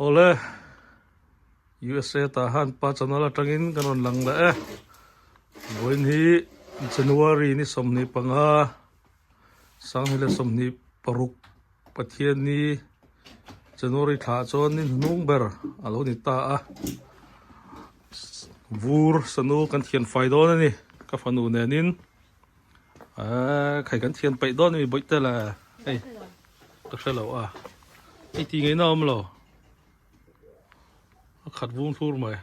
Awle USA tah han pa channel atangin kan rawn lang leh e. Vawiin hi January ni 25 2026 Pathianni January thla chuan ni hnung ber a lo ni ta a. Vur sanu kan thian fai dawn a ni ka fanu nenin. Khai kan thian peih dawn a mi bawih te le hei ka hre lo a hei tih ngaihna a awm lo a khat vung thlur mai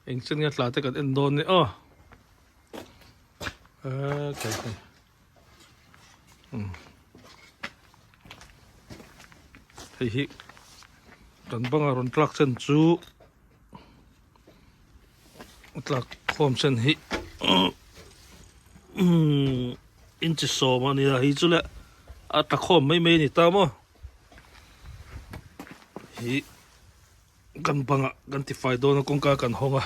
eng chen nge tla te kan en dawn ni aw khai khai hei hi kan banga rawn tlak chen chu. Tlak khawm sen hi inchi sawm a nia hi chu le a tla khawm mai mai a ni ta maw hi kan bangah kan tifai dawn a kawngka kan hawng a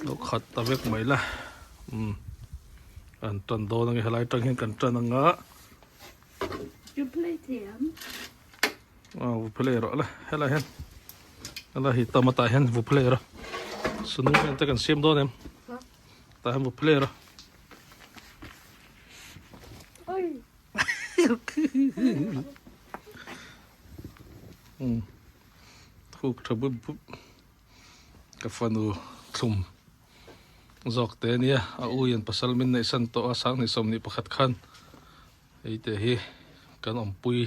lo khat ta vek mai la umm kan tan dawn a nge helai atang hian kan tan ang a. You play thiam. Aw vu play rawh la helai hian helai hi tam atah hian vu play rawh sunu hian te kan siam dawn em tah hian vu play rawh thuk tha bup bup ka fanu thlum zawk te ania a u in pasal min neih san tawh a sanghnih sawmhnih pakhat khan. Hei te hi kan awmpui.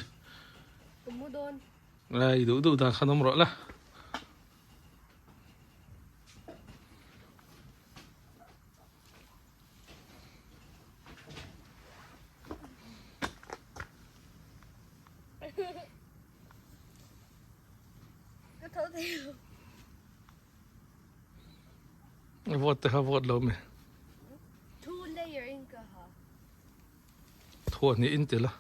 Ka mu dawn. Ai duh duh dan khan awm rawh la. Ka tho thei lo. Vawt te kha vawt lo mi. Two layer in ka ha. Thuah hnih in tel a.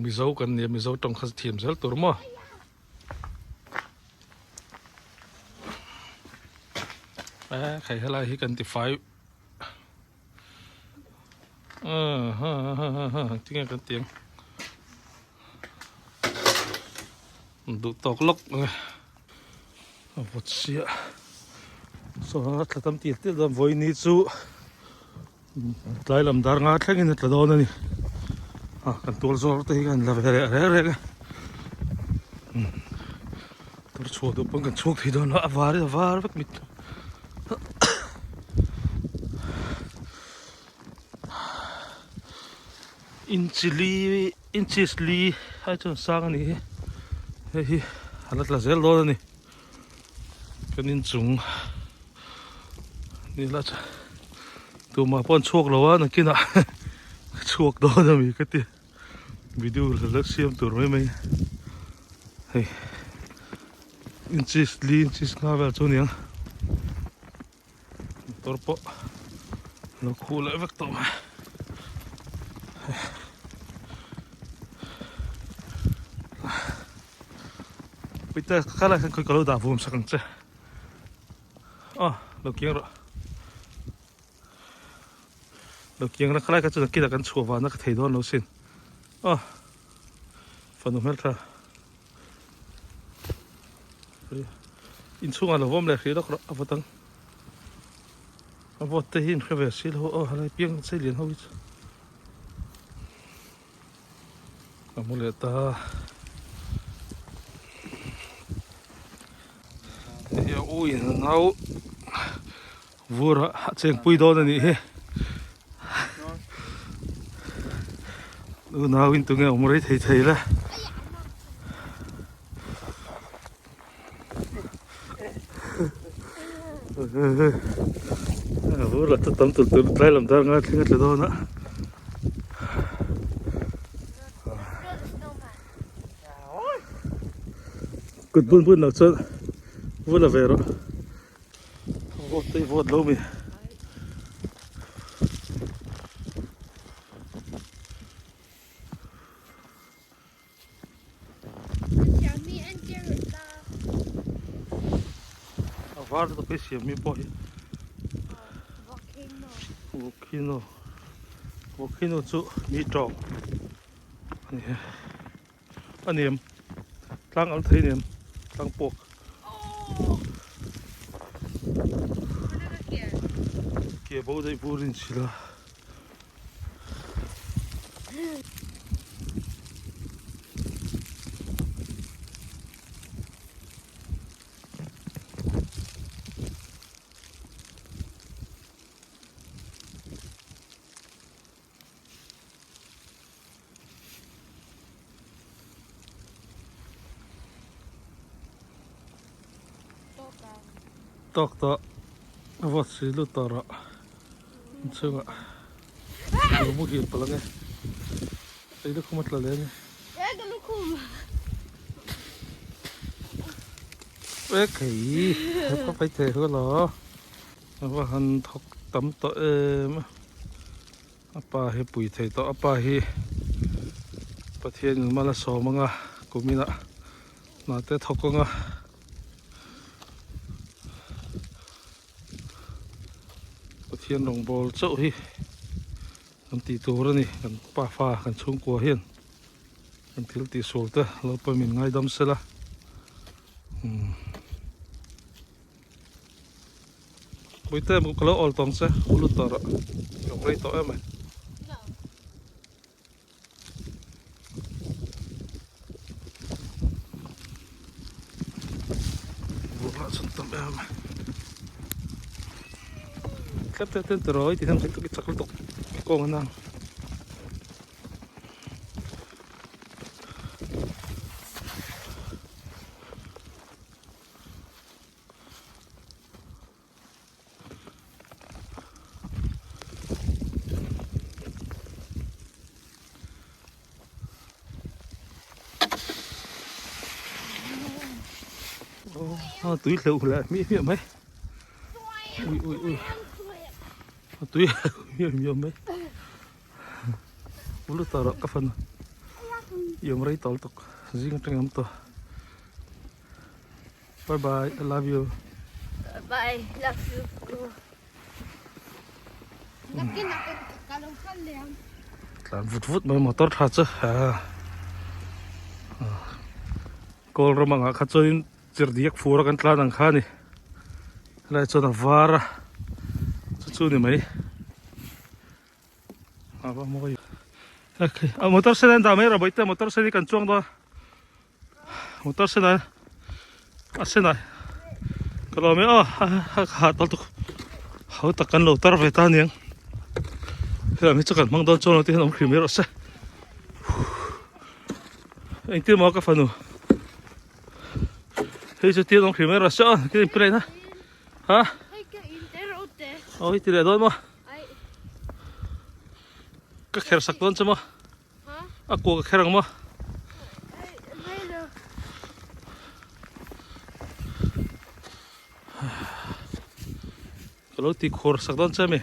Mizo kan nia Mizo tawng kha thiam zel tur maw. Eh khai helai hi kan ti fai. Ha ha ha ha tinge kan tiang. Duh tawk lawk a vawt sia saw a tla tam tir tir dawn vawiin chu tlai lam dar nga thlengin a tla dawn a ni a kan tual zawr te hi kan la ve reh reng reng a tur chhuah duh pawn kan chhuak thei dawn lo a var in a var vek mit Inchi li inches li ai chuan sang a ni hi hei hi a la tla zel dawn a ni kan inchung ni la chuan tumah pawh an chhuak lo a nakinah ka chhuak dawn a mi ka ti video la la siam tur mai mai hei inches li inches nga vel chu a ni ang. Motor pawh lo khuh leh vek tawh mai. Puite kha lai khan khawi ka lo dah vum sak ang che. Aw lo kiang rawh. Lo kiang la kha lai kha chu nakinah kan chhuah vana ka thei dawn lo sin. Aw fanu hmeltha. Inchhungah lo vawm leh hrih lawk rawh a vawt ang. A vawt te hi in hre ve si lo aw helai piang sei lian ho hi chu. Ka hmu leh ta. Hei a u in a nau vur a chengpui dawn a nih hi. U nau in tunge awm rei thei thei la. Vur la chu tam tul tul tlai lam dar ngai thleng a tla dawn a. Kut bun bun lo chuan vur la ve rawh. Vawt te hi vawt lo mi. A var te pawh hi siam mi pawh hi. Volcano. Khi nu chu mi tawng a ni a niam tlang al thei niam tlang puak. Ke bo daih bur in chhil a. Tawk tawh a vawt si lut tawh rawh inchhungah lo muhil palh ange ei lukhum a tla leh ange. E khei ka pai thei ho lo a va han thawk tam tawh em a a pa hi pui thei tawh a pa hi Pathian in mal a sawm anga kum inah hna te thawk anga Pathian rawngbawl chauh hi kan tih tur a ni kan pa fa kan chhungkua hian. Kan thil tih sual te Lalpa min ngaidam sela umm Puite ka lo awl tawng che u lut tawh rawh ka rei tawh em mai. Bulah chuan tam em mai. Tlem tlem tlem tiraw i ti hian i chak lutuk kawng a nang. Tui hleuh leh hmiah hmiah mai ui ui ui tui hmiah hmiah mai. Ulu tawh rawh ka fanu i awm rei tawh lutuk zing atang i awm tawh bye bye I love you bye love you tlan vut vut mai motor tha chu kawl ram angah kha chuan in chirhdiak fur a kan tlan ang kha a ni helai chuan a var a chu chu a ni mai. A va mawi a motor sen an dah mai rawh bawihte motor sen hi kan chuang dawn motor sen a a sen a ka lawm e aw a ha tawlh tuk ho tak kan lo tar ve ta aniang helam hi chu kan hmang dawn chuan lo ti hian awm hrim mai rawh se engtin maw ka fanu hei chu tir awm hrim mai rawh se aw engtin in play na ha aw hi ti leh dawn maw. Ka kher sak dawn che maw? A kua ka kher ang maw? Ka lo ti khur sak dawn che mi?